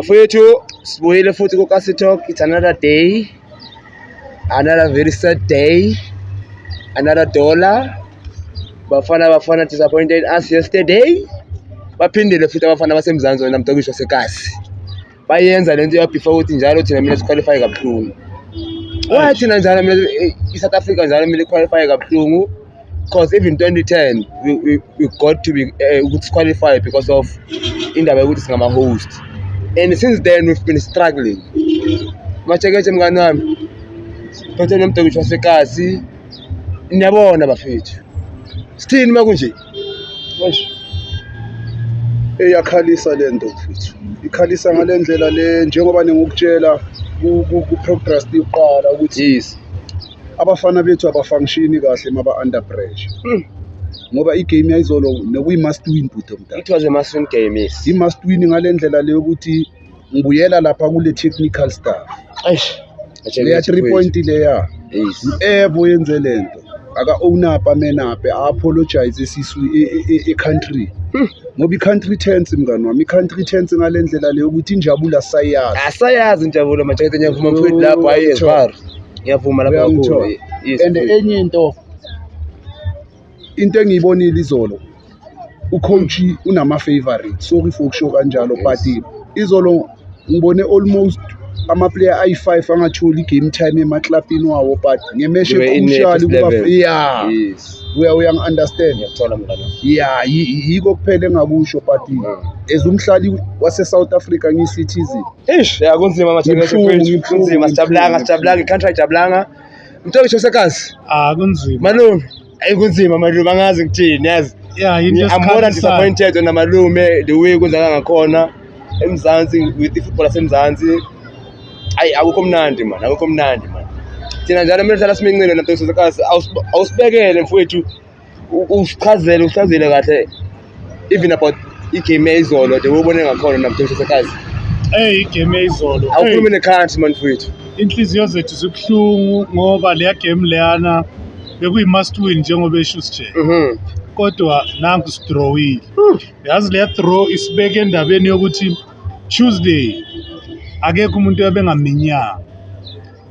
Bafowethu, sibuyile futhi ku-Kasi Talk. It's another day, another very sad day, another dollar. Bafana Bafana disappointed us yesterday. Baphindile futhi abafana baseMzansi, wena mdokisho sekasi. Bayenza lento ya before ukuthi njalo thina kumele siqualify kabuhlungu. Why thina njalo kumele i-South Africa njalo kumele iqualify kabuhlungu? Because even 2010 we got to be ukuthi qualify because of indaba yokuthi singama-host, and since then we've been struggling. Matsheketshe, mngani wami, siphethe nomdokisho wasekasi. Niyabona bafethu, sithini uma kunje? Eish. Iyakhalisa le nto, mfethu. Ikhalisa ngale ndlela le, njengoba ningukutshela ku-progress yokuqala ukuthi abafana bethu abafunctioni kahle maba under pressure. Ngoba igame yayizolo nekuyi-must win, bhuti omdala. It was a must win game, yes. I-must win ngale ndlela le yokuthi ngibuyela lapha kule technical staff. Eish. Leya 3 point leya. Whoever yenze lento aka-own up, amen up, a-apologize esisu e-country, ngoba i-country tense, mngani wami, i-country tense ngale ndlela leyo ukuthi injabulo asayazi. Asayazi injabulo, Matsheketshe. Ngiyavuma, mfowethu, lapho. Hayi, esvar, ngiyavuma lapho kakhulu. Uyangithola? Yes. And Mfowethu. Enye into engiyibonile izolo, ucoach unama-favorite, sorry for ukusho kanjalo, but izolo ngibone almost ama-player ayi-5 angatholi i-game time emaklabhini wawo, but ngematch They were in the crucial first kuba level. Uyangi-understand? Ngiyakuthola, mngani wami. Yeah, yiko kuphela engakusho, but as umhlali wase-South Africa, ngiyi-citizen, Eish, ya, kunzima, Matsheketshe. Ngibuhlungu, Mfowethu, ngibuhlungu, kunzima. Sijabulanga, ngibuhlungu. sijabulanga, i-country ayijabulanga. Mtokisho sekazi. Ah, kunzima. Malume, ayi, kunzima malume, angazi ngithini, yazi. Yeah, into I'm more than esikhalisayo. disappointed wena malume, the way kwenzeka ngakhona eMzansi with i-football yaseMzansi. Ayi, akukho mnandi man, akukho mnandi man. Thina njalo kumele sihlala simincile namhlanje sekazi. Awusibekele mfowethu, usichazele, usichazele kahle even about igame yayizolo, the way ubone ngakhona namhlanje sekazi. Hey, igame yayizolo. Awukhulume ne-country man, mfowethu. Inhliziyo zethu zibuhlungu ngoba leya game leyana bekuyi must win, njengoba esho usije. Kodwa nanku sidrawile. Yazi, leya draw isibeke endabeni yokuthi Tuesday akekho umuntu obengaminyanga.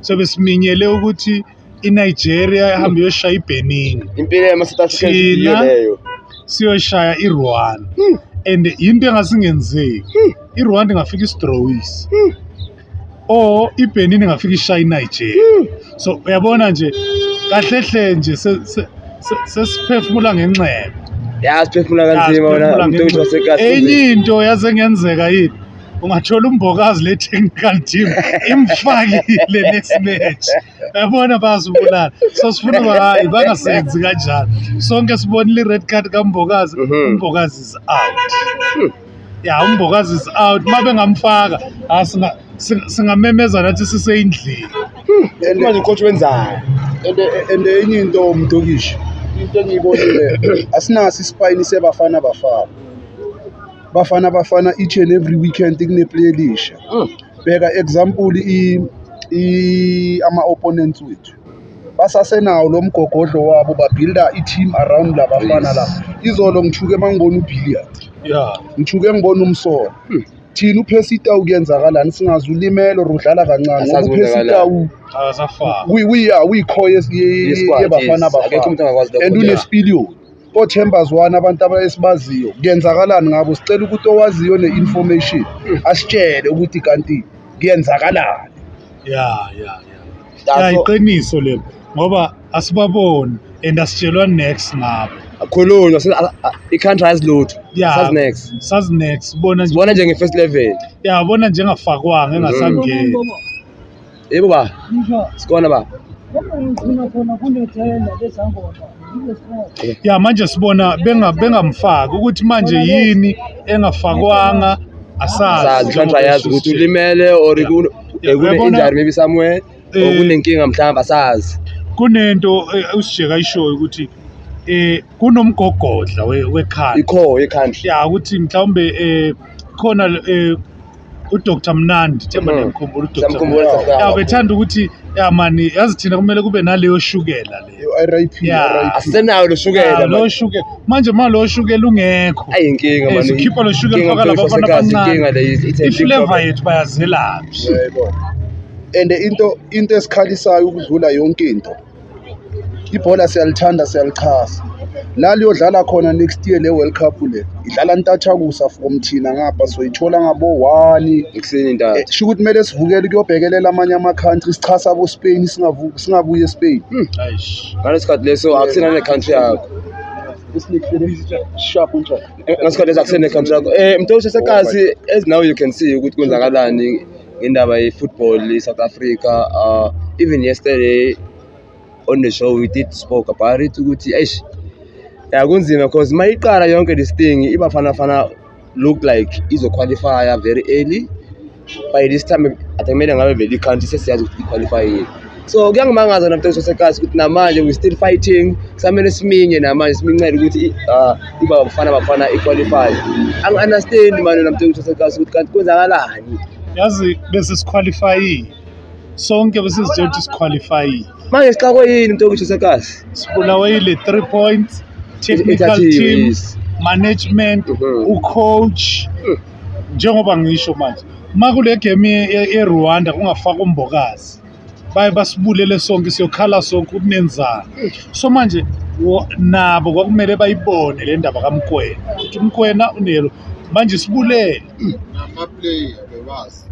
So besiminyele ukuthi iNigeria ihambe iyoshaya iBenin. Impilo yama-South Africans Thina- yiyo leyo. Siyoshaya iRwanda. And into engasingenzeki. iRwanda ingafika isidrawise. Or iBenin ingafika ishaya iNigeria. So uyabona nje, kahle hle nje sesiphefumula ngenxeba. Ya, siphefumula kanzima wena Siphefumula mntu ngenxeba. wasekasi. Enye into yaze ngenzeka yini? Ungathola uMbokazi, le technical team imfakile next match. Yabona, bayazibulala. So sifuna uba hayi, bangasenzi kanjalo. Sonke sibonile i-red card kaMbokazi. UMbokazi is out. Ya, uMbokazi is out. Uma bengamfaka, singamemeza nathi siseyindlini. And Manje ucoach wenzani? And enye into, mntokishi, into engiyibonile, asinaso isipayini sebafana bafana bafana bafana. Each and every weekend kuneplayer elisha. Bheka example, i ama-opponents wethu basasenawo lo mgogodlo wabo, babuilda i-team around labafana. La izolo ngithuke uma ngibona uBilliat. Ngithuke ngibona umsolo. Thina uPercy Tau kuyenzakalani? Singazi ulimele or udlala kancane, ngoba Asazi uPercy kwenzakalani. Tau Akasafaki. uyi-core Ye-squad, yebafana yes. Akekho umuntu bafana angakwazi lokho and nje. unesipiliyoni. O-Themba Zwane, abantu esibaziyo, kuyenzakalani ngabo? Sicela ukuthi owaziyo ne-information asitshele ukuthi kanti kuyenzakalani. Ya, iqiniso lelo, ngoba asibaboni and asitshelwa next ngabo. Akhulunywa i-country ayazi lutho. Sazi next. Sazi next, bona nje. Sibona njenge-first level. Ya, bona njengafakwanga, engasangeni. Yebo ba, sikona ba. Ngiqhina khona kunethenda lezangoma. Ya, manje sibona bengamfaki ukuthi manje yini engafakwanga, asazi. Sazi i-country ayazi ukuthi ulimele or kune-injury maybe somewhere or kunenkinga mhlawumbe, asazi. Kunento usijeka ayishoyo ukuthi kunomgogodla wekhanda. I-core ye-country. Ya, ukuthi mhlawumbe khona uDr Mnandi, themba niyamkhumbula uDr. Siyamkhumbula. Mnandi. Siyamkhumbula. Ya, bethanda ukuthi ya mani, yazi thina kumele kube naleyo shukela le. RIP. Yeah. RIP. Asisenayo lo shukela. Ya, lo shukela manje, ma lo shukela ungekho, Ayinkinga mani. sikhipha lo shukela, Inkinga ufaka laba mfowethu bafana wasekasi, abancane. inkinga le it's a big I-flavor problem. yethu bayazelaphi. Yebo, and into esikhalisayo ukudlula yonke into, ibhola siyalithanda, siyalichasa. La liyodlala khona next year, le World Cup le idlala ntathakusa from thina ngapha, soyithola ngabo 1 Ekuseni intatha. Sho ukuthi kumele sivukele kuyobhekelela amanye ama-country, sichasa abo-Spain, singabuyi eSpain. Eish. Ngalesikhathi leso akusena ne-country yakho. Sharp, unjani? Ngasikhathi leso akusene country yakho. Mtosha sekazi, as now you can see ukuthi kwenzakalani ngendaba ye-football e-South Africa. Even yesterday on the show we did spoke about it ukuthi eish, ya, kunzima because mayiqala yonke this thing, iBafana Bafana look like izo-qualify very early. By this time akumele ngabe vele i-country sesiyazi ukuthi i-qualify. So kuyangimangaza namhlanje sekazi ukuthi namanje we still fighting, kusamele siminye namanje, simincele ukuthi iba Bafana Bafana i-qualify. Angi-understand manje namhlanje sekazi ukuthi kanti kwenzakalani. Yazi bese siqualifyile sonke, bese sitshela ukuthi siqualifyile. Manje sixakwe yini, mntokusho sekazi? Sibulawe yile 3 points, technical Ithathiwe, team, management, ucoach. Njengoba ngisho manje, uma kule game ye-Rwanda kungafaka uMbokazi, baye basibulele sonke, siyokhala sonke ukuthi nenzani. So manje nabo kwakumele bayibone le ndaba kaMokoena, ukuthi uMokoena unelo manje sibulele. Nama-player bebazi.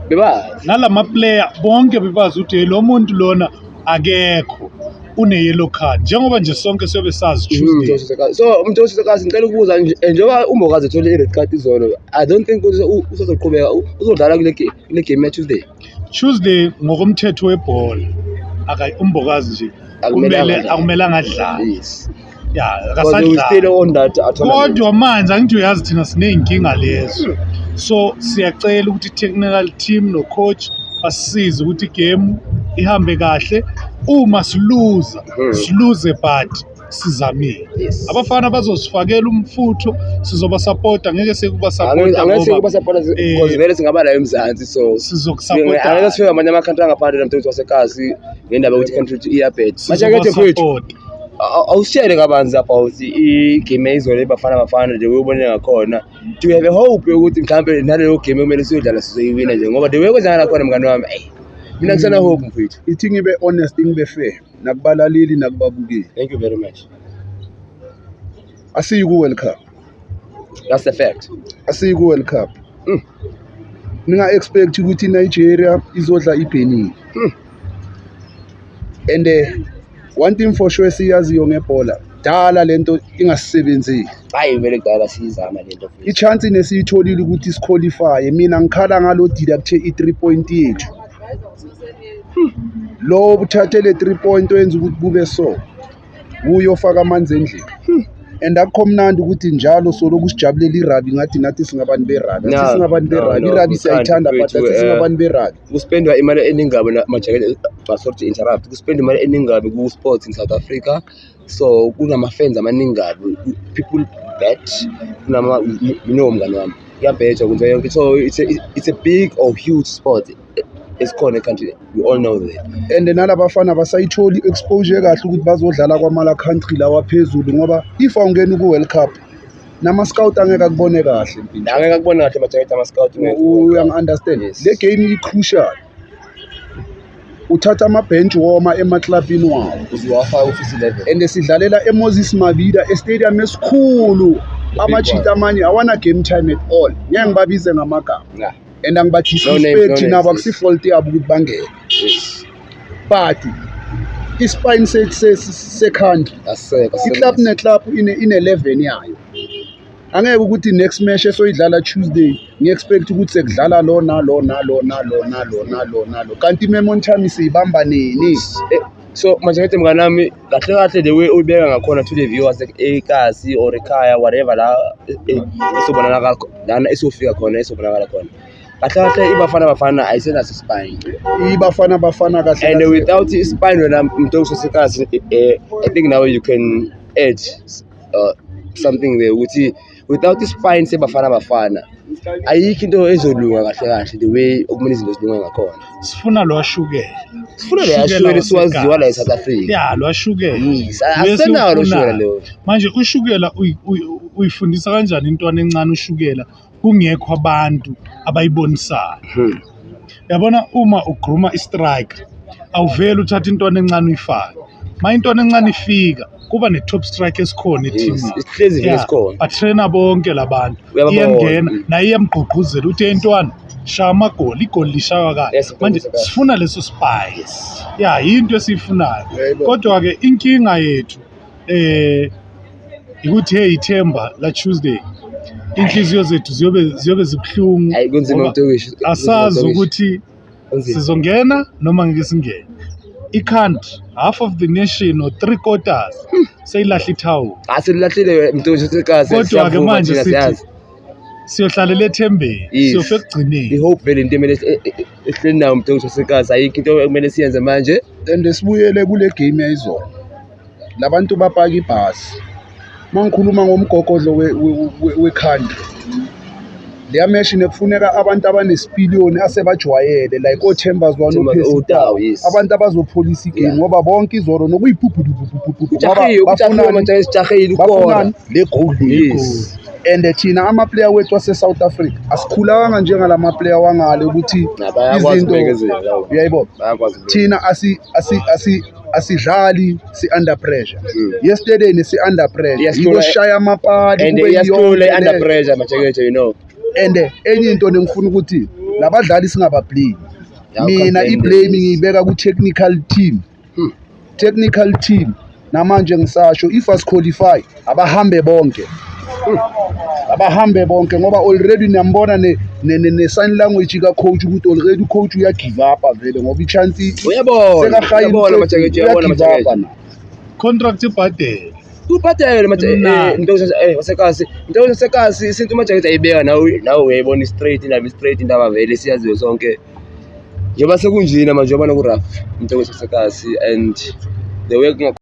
Bebazi. Nalama player bonke bebazi ukuthi, "Hey, lo muntu lona akekho, une-yellow card," njengoba nje sonke siyobe sazi Tuesday. Mntokusho sekazi, so mntokusho sekazi, ngicela ukubuza nje, njengoba uMbokazi ethole i-red card izolo, I don't think ukuthi usazoqhubeka, uzodlala kule game ya-Tuesday. Tuesday ngokomthetho webhola aka uMbokazi nje Akumelanga kumele adlale. akumelanga adlale. Ya. Because we still Akasadlali. on that tournament. Kodwa manje angithi uyazi thina siney'nkinga lezo, so siyacela ukuthi i-technical team no-coach basisize ukuthi igame ihambe kahle. Uma siluza, siluze, but sizamile. Abafana bazosifakela umfutho, sizobasapota, ngeke sekubasapota Angeke ngoba sikubasapota because vele singaba la eMzansi, so angeke sizokusapota. sifike amanye ama-country angaphandle namntu wasekasi ngendaba yokuthi i-country yethu iyabheda. Manje akethe mfowethu, Sizobasapota. Awusitshele kabanzi about igame eyizolo iBafana Bafana, the way ubone ngakhona. Do you have a hope yokuthi mhlampe naleyo game ekumele siyodlala sizoyiwina nje, ngoba the way kwenzakala khona, mngani wami, eyi, mina ngisena hope, mfowethu. Ithi ngibe honest, ngibe fair nakubalaleli nakubabukeli. Thank you very much. Asiyi ku-World Cup. That's the fact. Asiyi ku-World Cup. Ninga-expect ukuthi iNigeria izodla iBenin. And one thing for sure esiyaziyo ngebhola, dala lento ingasisebenzeli. Hayi, vele kudala siyizama lento, mfowethu. I-chance nesiyitholile ukuthi siqualifye, mina ngikhala ngalo deducte i-3 point yethu, lo uthathe le 3 point oyenza ukuthi kube so uyofaka amanzi endlini. And akukho mnandi ukuthi njalo soloku sijabulela irugby ngathi nathi singabantu berugby. No, Athi singabantu no, berugby. No, Irugby we siyayithanda, can't, but athi mfowethu, singabantu berugby. Kuspendwa imali eningi kabi majekele, sorry to interrupt, kuspendwa imali eningi kabi ku-sports in South Africa, so kunama-fans amaningi kabi, people bet, kunama you know mngani wami, kuyabhejwa, kwenziwa yonke, so it's a big or huge sport esikhona e-country, we all know that. And nalabafana basayitholi i-exposure kahle ukuthi bazodlala kwamala country lawa phezulu, ngoba if awungeni ku-World Cup, nama-scout angeke akubone kahle, mpilo. Angeke akubone kahle, majakete, ama-scout. Uyangi-understand? Yes. Le game i-crucial, uthatha ama-bench warmer emaklabhini wawo Uziwafaka ku-first 11. And sidlalela eMoses Mabhida, estadium esikhulu. Amajita amanye awana game time at all, ngeke ngibabize ngamagama Nah. and No names, angibadisrespect no names, nabo, yes. akusi-fault yabo ukuthi bangene, but ispine se-country, Asiseka. iclub neclub ine-11 yayo. Angeke ukuthi next match esoyidlala Tuesday ngi-expect ukuthi sekudlala lo nalo nalo nalo nalo nalo nalo, kanti i-momentum siyibamba nini? So manje ngithi, mngani wami, kahle kahle the way uyibeka ngakhona to the viewers ekasi or ekhaya, whatever la esobonakala lana, esofika khona, esobonakala khona, kahle kahle iBafana Bafana ayisenaso spine. IBafana Bafana kahle And kahle. Without ispine, wena mntu osesekazi, I think now you can add something there ukuthi without ispine seBafana Bafana. Ayikho into ezolunga kahle kahle the way okumele izinto zilunge ngakhona. Sifuna lwashukela. Sifuna leya shukela esiwaziwa la e-South Africa. Ya, lwashukela. Yes, asenawo lo shukela leyo. Manje ushukela uyifundisa kanjani intwana encane ushukela kungekho abantu abayibonisayo? Yabona uma ugruma i-striker, awuveli uthatha intwana encane uyifake. Ma intwana encane ifika, kuba ne-top strike esikhona ethimini. Isihlezi vele sikhona. Batraina bonke labantu. Uyababona. Iyangena naye iyamgqugquzela uthi intwana shaya amagoli, igoli lishaywa kanje. Yes, Manje yes. sifuna leso spy. Ya, yinto esiyifunayo. Yebo. Kodwa ke inkinga yethu ukuthi hey, ithemba la Tuesday inhliziyo zethu ziyobe zibuhlungu. Hayi, kunzima, Ngoba Mtokisho. asazi ukuthi Kunzima. sizongena noma ngeke singene. I-country, half of the nation or three quarters seyilahla ithawula. Asililahlile, Mtokisho sekazi. Kodwa ke Siyavuma manje thina, sithi siyazi. siyohlalela ethembeni, Yes. siyofika ekugcineni. I-hope vele into emele ehleli nayo, Mtokisho sekazi. Ayikho into ekumele siyenze manje. And sibuyele kule game yayizolo, labantu bapaka ibhasi. Uma ngikhuluma ngomgogodlo we-country, leya match nekufuneka abantu abanesipiliyoni asebajwayele like oThemba Zwane, Themba- oPercy oTau, Tau, yes. abantu abazopholisa igame, ngoba bonke izolo nokuyiphuphuphuphuphuphu. Ujahile, ujahile manje, sijahile ukukora. Bafunani? Le goal le. And thina ama-player wethu ase-South Africa asikhulanga njengalama player wangale ukuthi Na, bayakwazi izinto ukubekezela labo. uyayibona. Bayakwazi ukubekezela. Thina asidlali si-under pressure. Yesterday nesi-under pressure. Iyasihlula- Yiko sishaya amapali And kube iyasihlula yonke i-under leyo. pressure, majekeje. And enye into nengifuna ukuthi labadlali singabablame. Yeah, Mina can't blame i-blame them. ngiyibeka ku-technical team. Technical team, namanje ngisasho, if asiqualify, abahambe bonke, abahambe bonke, ngoba already niyambona ne-sign language ka-coach ukuthi already ucoach uya-give up vele ngoba i-chance Uyabona, sekahayile. uyabona, majekeje, uyabona, uya-give up majekeje. na. Contract ibhadele. Ubhadele manje. Mna. Into wasekasi, into wasekasi isinto majekeje ayibeka nawe, nawe uyayibona straight indaba, straight indaba vele siyaziyo sonke. Njengoba sekunjena manje, uyabona ku-rough, into wasekasi, and the way